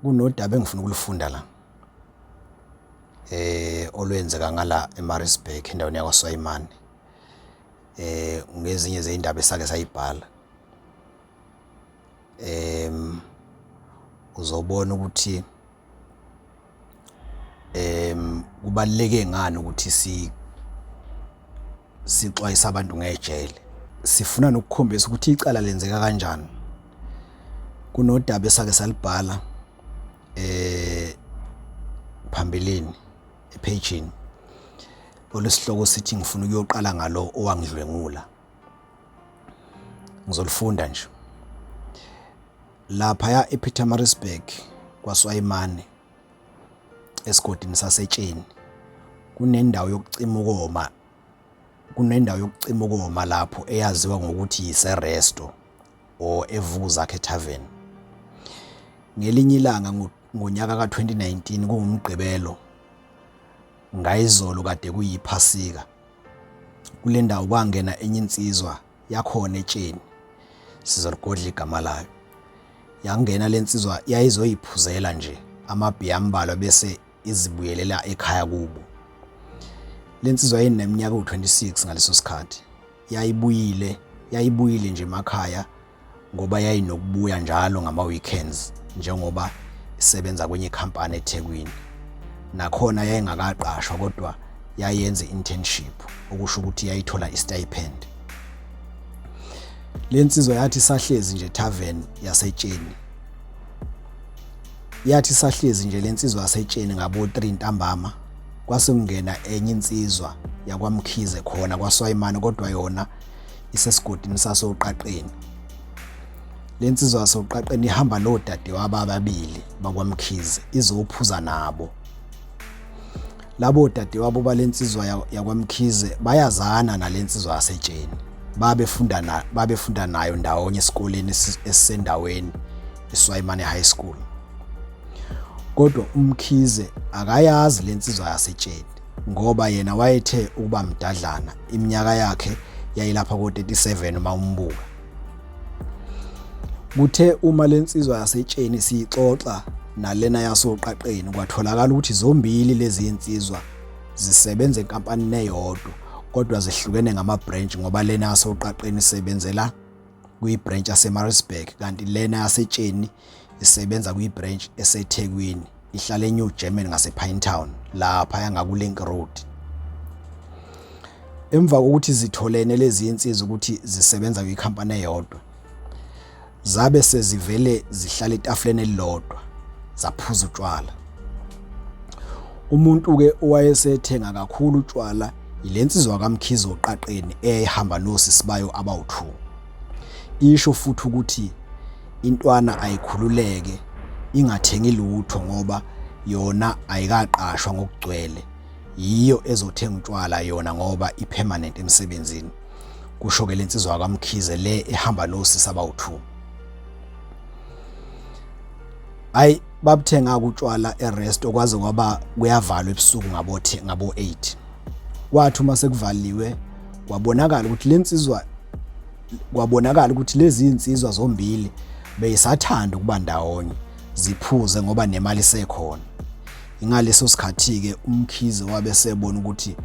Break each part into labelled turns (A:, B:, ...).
A: Kunodaba engifuna ukulufunda la olwenzeka ngala eMaritzburg endaweni yakwaSwayimane. Ngezinye zey'ndaba esake sayibhala. Uzobona ukuthi kubaluleke ngani ukuthi sixwayise abantu ngejele. Sifuna nokukhombisa ukuthi icala lenzeka kanjani. Kunodaba esake salibhala phambilini ephejini olwesihloko sithi ngifuna ukuyoqala ngalo owangidlwengula. Ngizolifunda nje. Laphaya ePietermaritzburg kwaSwayimane esigodini saseTsheni kunendawo yokucima ukoma kunendawo yokucima ukoma lapho eyaziwa ngokuthi yiseresto or eVukuzakhe Tavern. Ngelinye ilanga ngonyaka ka-2019 kunguMgqibelo ngayizolo kade kuyiphasika kule ndawo kwangena enye insizwa yakhona etsheni sizoligodla igama layo. Yangena le nsizwa yayizoyiphuzela nje amabhiya ambalwa bese izibuyelela ekhaya kubo. Le nsizwa yayineminyaka ewu-26 ngaleso sikhathi. Yayibuyile, yayibuyile nje emakhaya ngoba yayinokubuya njalo ngama-weekends njengoba isebenza kwenye ikhampani eThekwini. Nakhona yayingakaqashwa kodwa yayenza i-internship okusho ukuthi yayithola i-stipend. Le nsizwa yathi sahlezi nje tavern yaseTsheni. Yathi sahlezi nje le nsizwa yaseTsheni ngabo 3 ntambama kwase kungena enye insizwa yakwaMkhize khona kwaSwayimane kodwa yona isesigodini sasoqaqeni. Le nsizwa yasoqaqeni ihamba nodadewabo ababili bakwaMkhize izophuza nabo. Labo dadewabo balensizwa yakwaMkhize bayazana nalensizwa yaseTsheni. Babefunda na babefunda nayo ndawonye esikoleni esisendaweni iSwayimane High School. Kodwa uMkhize akayazi lensizwa yaseTsheni ngoba yena wayethe ukuba mdadlana iminyaka yakhe yayilapha ko-37 uma umbuka. Kuthe uma lensizwa yaseTsheni siyixoxa nalena yasoqaqeni kwatholakala ukuthi zombili lezi insizwa zisebenza enkampanini eyodwa kodwa zihlukene ngama-branch ngoba lena yasoqaqeni isebenzela kwi-branch yaseMaritzburg kanti lena yaseTsheni isebenza kwi-branch eseThekwini ihlala eNew German ngasePinetown lapha yangakuLink Road. Emva kokuthi zitholene lezi insizwa ukuthi zisebenza kwikhampani eyodwa zabe sezivele zihlala etafuleni elilodwa zaphuza utshwala. Umuntu-ke owayesethenga kakhulu utshwala yile nsizwa kaMkhize oqaqeni eyayihamba nosisi bayo abawu-2. Isho futhi ukuthi intwana ayikhululeke ingathengi lutho ngoba yona ayikaqashwa ngokugcwele yiyo ezothenga utshwala yona ngoba ipermanent emsebenzini kusho ke lensizwa kaMkhize le ehamba nosisi abawu-2. Ayi babuthenga utshwala eresto kwaze kwaba kuyavalwa ebusuku ngabo ngabo 8. Kwathi uma sekuvaliwe kwabonakala ukuthi lensizwa kwabonakala ukuthi lezi insizwa zombili beyisathanda ukuba ndawonye ziphuze ngoba nemali isekhona. Ingaleso sikhathi-ke uMkhize wabe sebona ukuthi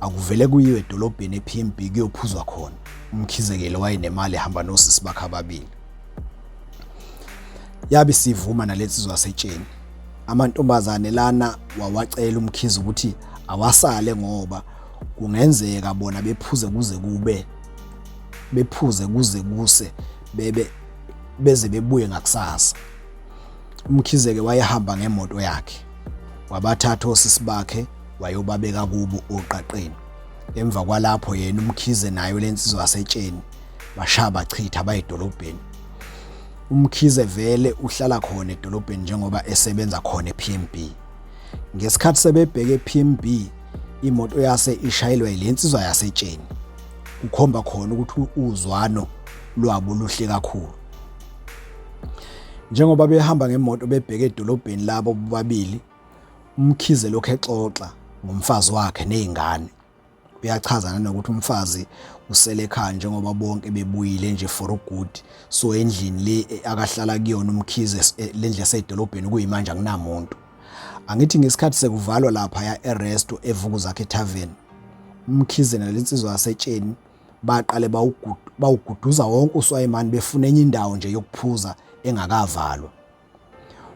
A: akuvele kuyiwe edolobheni e-PMB kuyophuzwa khona. UMkhize-ke lo wayenemali ehamba nosisi bakhe ababili. Yabe isivuma nalensizwa yasetsheni. Amantombazane lana wawacela uMkhize ukuthi awasale ngoba kungenzeka bona bephuze kuze kube bephuze kuze kuse bebe beze bebuye ngakusasa. UMkhize-ke wayehamba ngemoto yakhe wabathatha osisi bakhe wayobabeka kubo oqaqeni. Emva kwalapho yena uMkhize nayo lensizwa yasetsheni bashaya bachitha bayedolobheni. UMkhize vele uhlala khona edolobheni njengoba esebenza khona ePMB. Ngesikhathi sebebheke ePMB imoto yase ishayelwa yile nsizwa yasetsheni. Kukhomba khona ukuthi uzwano lwabo luhle kakhulu. Njengoba behamba ngemoto bebheke edolobheni labo bobabili, uMkhize lokhu exoxa ngomfazi wakhe nezingane. Uyachaza nanokuthi umfazi usele ekhaya njengoba bonke bebuyile nje for good. So endlini le akahlala kuyona uMkhize, lendlu yasedolobheni, kuyimanje akunamuntu. Angithi ngesikhathi sekuvalwa lapha ya eresto eVukuzakhe Tavern, uMkhize nalensizwa yasetsheni baqale bawuguduza wonke uswayimani befuna enye indawo nje yokuphuza engakavalwa.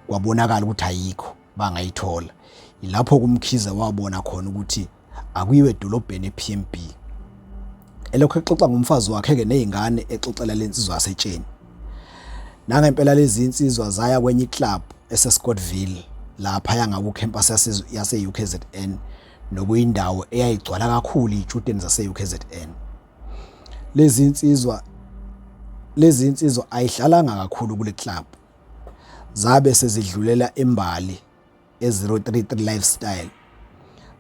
A: Kwabonakala ukuthi ayikho bangayithola. Yilapho kuMkhize wabona khona ukuthi akuyiwe edolobheni ePMB. Elokhu exoxa ngomfazi wakhe-ke nezingane, exoxela lensizwa yasetsheni. Nangempela lezi insizwa zaya kwenye iclub eseScottville lapha yangaku-campus yase-UKZN, nokuyindawo eyayigcwala kakhulu iy'tshudeni zase-UKZN. Lezi insizwa ayihlalanga kakhulu kule club, zabe sezidlulela embali e-033 Lifestyle,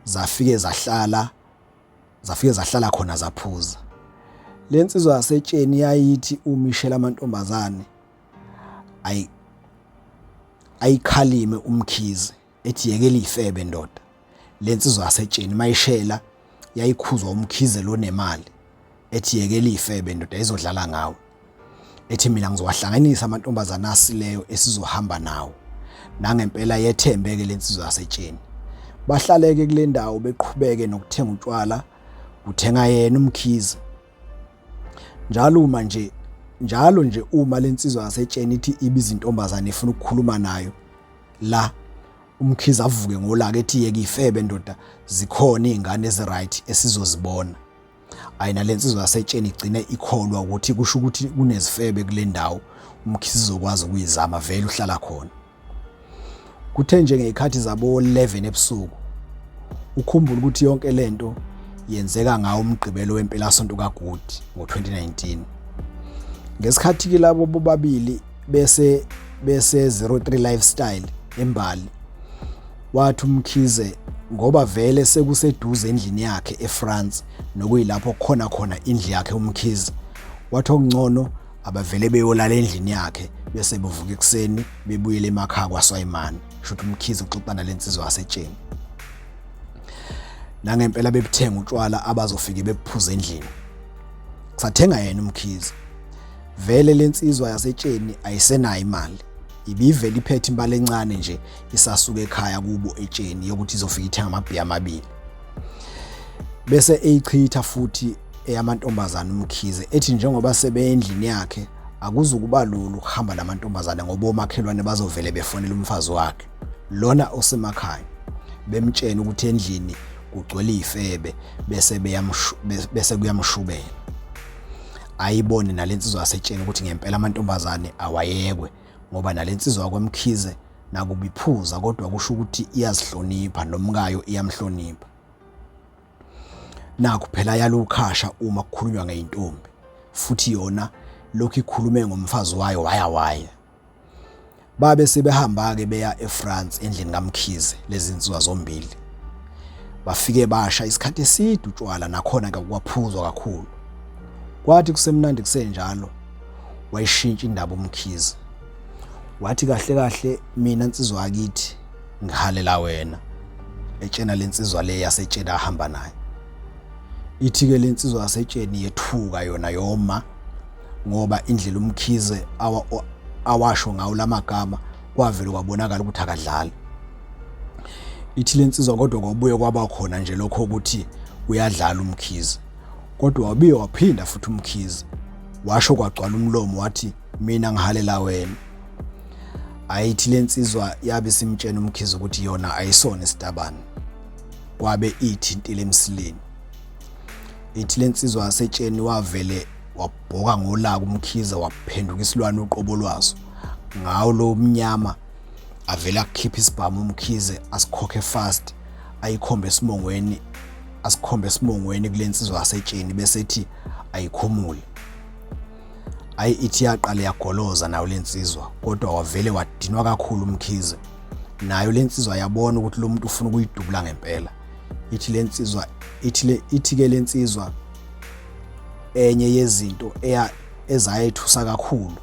A: zafike zahlala khona, zaphuza. Le nsizwa yasetsheni yayithi umishela amantombazane ayikhalime uMkhize, ethi, "Yekela ifebe, ndoda." Le nsizwa yasetsheni mayishela yayikhuzwa uMkhize lo nemali, ethi, "Yekela ifebe, ndoda, izodlala ngawe." Ethi, "Mina ngizowahlanganisa amantombazana asileyo esizohamba nawo." Nangempela yethembeke lensizwa yasetsheni. Bahlaleke kule ndawo, beqhubeke nokuthenga utshwala, kuthenga yena uMkhize njalo. Uma nje njalo nje uma lensizwa yasetsheni ithi ibiza intombazane, ifuna ukukhuluma nayo la, uMkhize avuke ngolaka, ethi, "Yeke ifebe, ndoda, zikhona izingane eziright esizozibona." Ayina lensizwa yasetsheni igcine ikholwa ukuthi kusho ukuthi kunezifebe kule ndawo, uMkhize uzokwazi ukuyizama, vele uhlala khona. Kuthe nje ngezikhathi zabo 11 ebusuku, ukhumbula ukuthi yonke lento yenzeka ngawo uMgqibelo wempelasonto kaGudi ngo-2019, ngesikhathi ke labo bobabili bese 03 Lifestyle embali, wathi uMkhize ngoba vele sekuseduze endlini yakhe eFrance, nokuyilapho khona khona indlu yakhe uMkhize, wathi okungcono abavele beyolala endlini yakhe, bese bevuka ekuseni bebuyele emakhaya kwaSwayimane. Shuthi uMkhize uxoxa nalensizwa yasetsheni. Nangempela bebuthenga utshwala abazofike bebuphuza endlini, kusathenga yena uMkhize. Vele lensizwa yasetsheni ayisenayo imali, ibivele iphethe imali encane nje isasuka ekhaya kubo etsheni yokuthi izofika ithenga amabhiya amabili, bese eyichitha futhi eyamantombazane. UMkhize ethi njengoba sebeyendlini yakhe akuzukuba lula ukuhamba namantombazane, ngoba omakhelwane bazovele befonela umfazi wakhe lona osemakhaya, bemtshena ukuthi endlini kugcwele ifebe, bese kuyamshubela. Ayibone nalensizwa yasetsheni ukuthi ngempela amantombazane awayekwe, ngoba nalensizwa kwaMkhize nakuba iphuza kodwa kusho ukuthi iyazihlonipha, nomkayo iyamhlonipha. Nakhu phela yalukhasha uma kukhulunywa ngeyintombi, futhi yona lokhu ikhulume ngomfazi wayo waya waya. Babe sebehamba-ke beya eFrance endlini kaMkhize lezi nsizwa zombili. Bafike basha isikhathi eside utshwala, nakhona-ke kwaphuzwa kakhulu. Kwathi kusemnandi kusenjalo, wayishintsha indaba uMkhize. Wathi, "Kahle kahle mina, nsizwa yakithi, ngihalela wena," etshena lensizwa le yasetsheni ahamba nayo. Ithi-ke lensizwa yasetsheni yethuka yona yoma, ngoba indlela uMkhize awasho ngawo lamagama kwavele kwabonakala ukuthi akadlali. Ithi lensizwa kodwa kwabuye kwaba khona nje lokho ukuthi uyadlala uMkhize, kodwa wabuye waphinda futhi uMkhize washo kwagcwala umlomo, wathi, "Mina ngihalela wena." Ayithi lensizwa yabe simtshena uMkhize ukuthi yona ayisona isitabane, kwabe ithintile emsileni. Ithi lensizwa yasetsheni wavele wabhoka ngolaka uMkhize, waphenduka isilwane uqobo lwaso ngawo lo mnyama. Avele akukhipha isibhamu uMkhize, asikhokhe fast, ayikhombe esimongweni, asikhombe esimongweni kulensizwa yasetsheni, bese ethi ayikhumule. Ayi, ithi yaqala yagoloza nayo lensizwa, kodwa wavele wadinwa kakhulu uMkhize. Nayo lensizwa yabona ukuthi lo muntu ufuna ukuyidubula ngempela. Ithi lensizwa ithi le ithi ke lensizwa enye yezinto eya ezayethusa kakhulu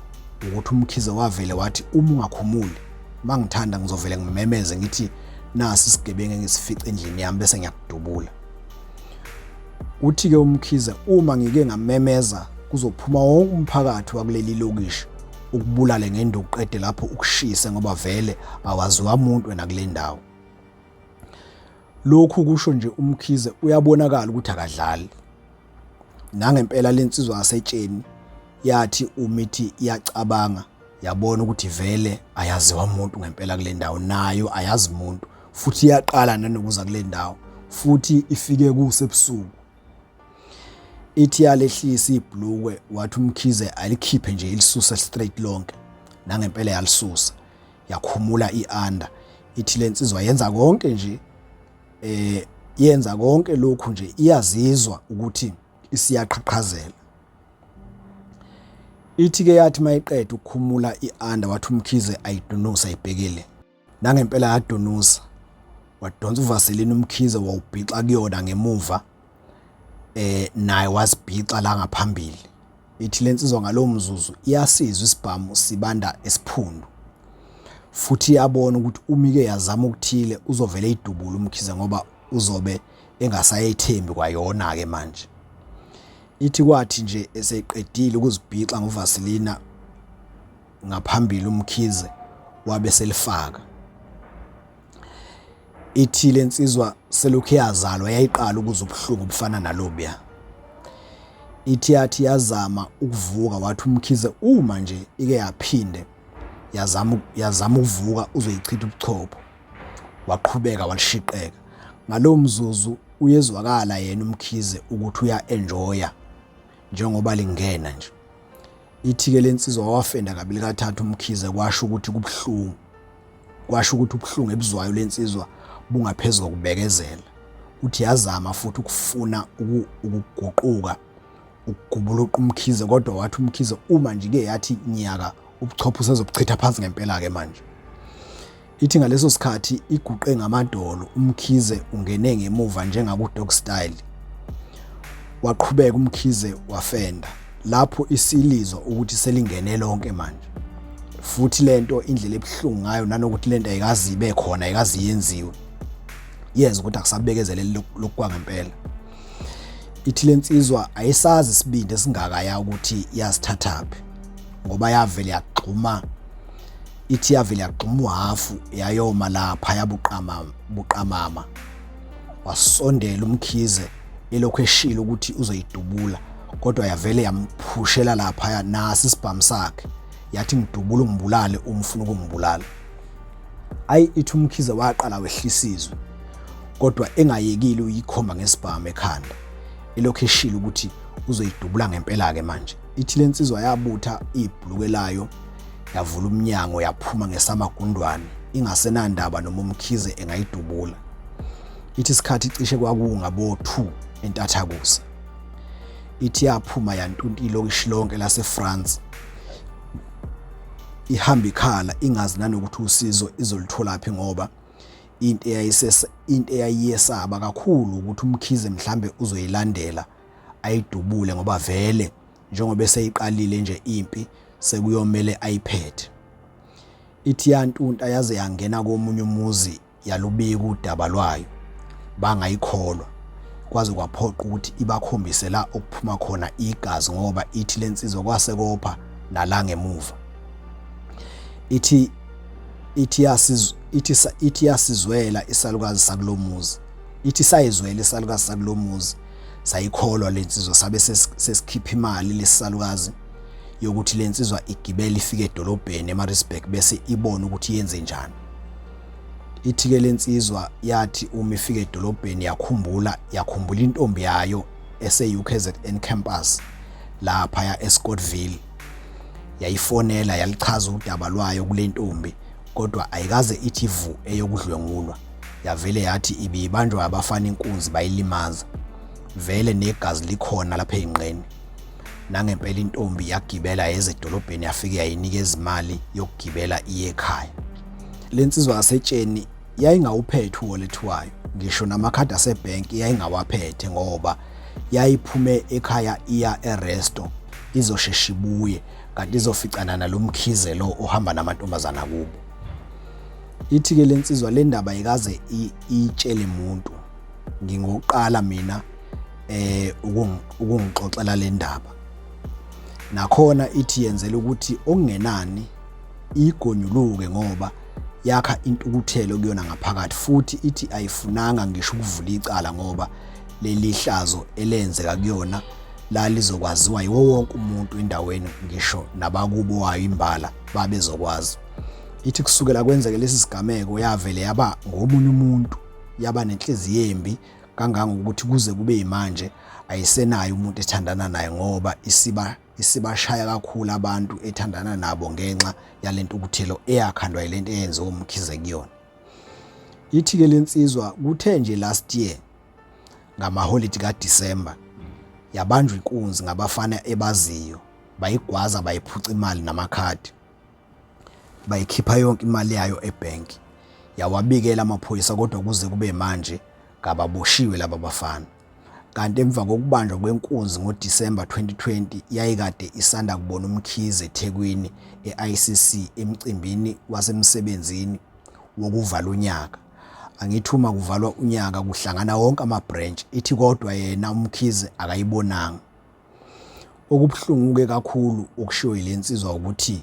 A: ukuthi uMkhize wavele wathi, "Uma ungakhumuli, mangithanda ngizovele ngimemeze ngithi nasi isigebengu engisifice endlini yami, bese ngiyakudubula." Uthi-ke uMkhize uma ngike ngamemeza kuzophuma wonke umphakathi wakuleli lokishi ukubulale ngenduku qede lapho ukushise ngoba vele awaziwa muntu wena kule ndawo. Lokhu kusho nje uMkhize uyabonakala ukuthi akadlali. Nangempela lensizwa yasetsheni yathi umithi iyacabanga yabona ukuthi vele ayaziwa umuntu ngempela kule ndawo nayo ayazi umuntu futhi iyaqala nanokuza kule ndawo futhi ifike kusebusuku. Ithi yalehlisa ibhlukwe wathi uMkhize alikhiphe nje ilisuse straight lonke nangempela yalisusa yakhumula i-under ithi lensizwa yenza konke nje eh yenza konke lokhu nje iyazizwa ukuthi isiyaqhaqhazela ithi ke yathi mayiqeda ukukhumula i-under wathi uMkhize ayidunusa ayibhekile nangempela yadunusa wadonsa uvaseline uMkhize wawubhixa kuyona ngemuva eh naye wazibhixa la ngaphambili Ithi lensizwa ngalowo mzuzu iyasizwa isibhamu sibanda esiphundu futhi iyabona ukuthi umike yazama okuthile uzovele idubule uMkhize ngoba uzobe engasayethembi kwayona-ke manje. Ithi kwathi nje eseqedile ukuzibhixa ngovasilina ngaphambili uMkhize wabe selifaka. Ithi lensizwa selokhu yazalwa yayiqala ukuzwa ubuhlungu obufana nalobuya. Ithi yathi yazama ukuvuka wathi uMkhize uma nje ike yaphinde yazama yazama ukuvuka uzoyichitha ubuchopho. Waqhubeka walishiqeka. Ngalowo mzuzu uyezwakala yena uMkhize ukuthi uya-enjoya njengoba lingena nje. Ithi-ke lensizwa wawafenda kabili kathathu uMkhize kwasho ukuthi kubuhlungu. Kwasho ukuthi ubuhlungu ebuzwayo lensizwa bungaphezu kokubekezela. Uthi yazama futhi ukufuna ukuguquka ukugubuluqa uMkhize kodwa wathi uMkhize uma nje ke yathi nyaka ubuchopho usezobuchitha phansi ngempela ke manje. Ithi ngaleso sikhathi iguqe ngamadolo uMkhize ungene ngemuva njengaku dog style. Waqhubeka uMkhize wafenda lapho isilizwa ukuthi selingene lonke manje. Futhi lento indlela ebuhlungu ngayo nanokuthi lento ayikaze ibe khona ayikaze yenziwe. Yezwa ukuthi akusabekezeleli lokwangempela. Ithi lensizwa ayisazi isibindi esingakaya ukuthi yasithathaphi ngoba yavele yagxuma ithi yavele yagxuma uhafu yayoma lapha yabuqama buqamama wasondela uMkhize elokhu eshilo ukuthi uzoyidubula kodwa yavele yamphushela lapha nasi isibhamu sakhe yathi ngidubula ungibulale uma ufuna ukungibulala ayi ithi uMkhize waqala wehlisizwe kodwa engayekile uyikhomba ngesibhamu ekhanda elokhu eshilo ukuthi uzoyidubula ngempela ke manje ithi lensizwa yabutha ibhuluke layo yavula umnyango yaphuma ngesamagundwane ingasenandaba noma uMkhize engayidubula ithi isikhathi cishe kwakungabo 2 entathakusa ithi yaphuma yantunta ilokishi lonke laseFrance ihamba ikhala ingazi nanokuthi usizo izolitholaphi ngoba into eyayisesa into eyayiyesaba kakhulu ukuthi uMkhize mhlambe uzoyilandela ayidubule ngoba vele njengoba eseyiqalile nje impi sekuyomele ayiphethe. Ithi yantunta yaze yangena komunye umuzi yalubika udaba lwayo bangayikholwa kwaze kwaphoqa ukuthi ibakhombise la okuphuma khona igazi ngoba ithi lensizwa kwase kopha nala ngemuva. Ithi ithi yasizwe ithi ithi yasizwela isalukazi sakulomuzi ithi sayizwela isalukazi sakulomuzi sayikholwa lensizwa sabe sesikhipha imali lesisalukazi yokuthi lensizwa igibele ifike edolobheni eMaritzburg bese ibone ukuthi yenze njani. Ithi-ke lensizwa yathi uma ifika edolobheni yakhumbula yakhumbula intombi yayo ese-UKZN campus laphaya eScottville yayifonela yalichaza udaba lwayo kule ntombi kodwa ayikaze ithi vu eyokudlwengulwa yavele yathi ibibanjwa abafana inkunzi bayilimaza vele negazi likhona lapha eyinqeni nangempela intombi yagibela yeza edolobheni yafike yayinikeza imali yokugibela iye ekhaya lensizwa yasetsheni yayingawuphethe uwallet wayo ngisho namakhadi asebhenki yayingawaphethe ngoba yayiphume ekhaya iya eresto izoshesha ibuye kanti izoficana nalomkhize lo ohamba namantombazana kubo ithi ke lensizwa le ndaba ikaze iyitshele muntu ngingokuqala mina. eh ukungixoxela le ndaba. Nakhona ithi yenzela ukuthi okungenani igonyuluke ngoba yakha intukuthelo kuyona ngaphakathi futhi ithi ayifunanga ngisho ukuvula icala ngoba leli hlazo elenzeka kuyona lalizokwaziwa yiwo wonke umuntu endaweni ngisho nabakubo wayo imbala babezokwazi. Ithi kusukela kwenzeke lesi sigameko yavele yaba ngomunye umuntu, yaba nenhliziyo embi kangangokuthi kuze kube yimanje ayisenayo umuntu ethandana naye ngoba isiba isibashaya kakhulu abantu ethandana nabo ngenxa yale ntukuthelo eyakhandwa yilento eyenziwe uMkhize kuyona. Ithi-ke le nsizwa kuthe nje last year ngamaholidi kaDisemba yabanjwa inkunzi ngabafana ebaziyo bayigwaza bayiphuca imali namakhadi bayikhipha yonke imali yayo ebhenki yawabikela amaphoyisa kodwa kuze kube manje kababoshiwe laba bafana. Kanti emva kokubanjwa kwenkunzi ngoDisemba 2020 yayikade isanda kubona uMkhize eThekwini e-ICC emcimbini wasemsebenzini wokuvala unyaka. Angithi uma kuvalwa unyaka kuhlangana wonke ama-branch, ithi kodwa yena uMkhize akayibonanga. Okubuhlungu-ke kakhulu okushiwo yile nsizwa ukuthi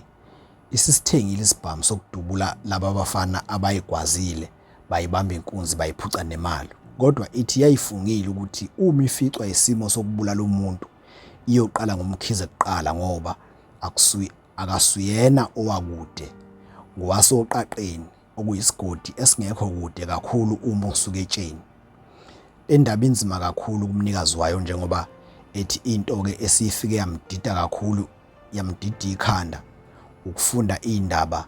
A: isisithengile isibhamu sokudubula laba bafana abayigwazile bayibamba inkunzi bayiphuca nemali. Kodwa ithi yayifungile ukuthi uma ificwa isimo sokubulala umuntu iyoqala ngoMkhize kuqala ngoba akasuyena owakude ngowasoqaqeni okuyisigodi esingekho kude kakhulu uma usuka eTsheni. Le ndaba inzima kakhulu kumnikazi wayo njengoba ethi into-ke esifike yamdida kakhulu yamdida ikhanda ukufunda iy'ndaba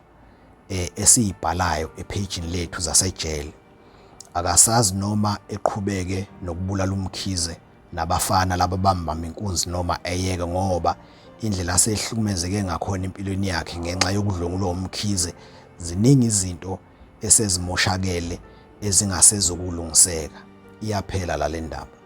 A: eh, esiyibhalayo ephejini lethu zasejele. Akasazi noma eqhubeke nokubulala uMkhize nabafana laba bambamba inkunzi noma eyeke ngoba indlela asehlukumezeke ngakhona empilweni yakhe ngenxa yokudlwengulwa uMkhize ziningi izinto esezimoshakele ezingasezukulungiseka. Iyaphela la le ndaba.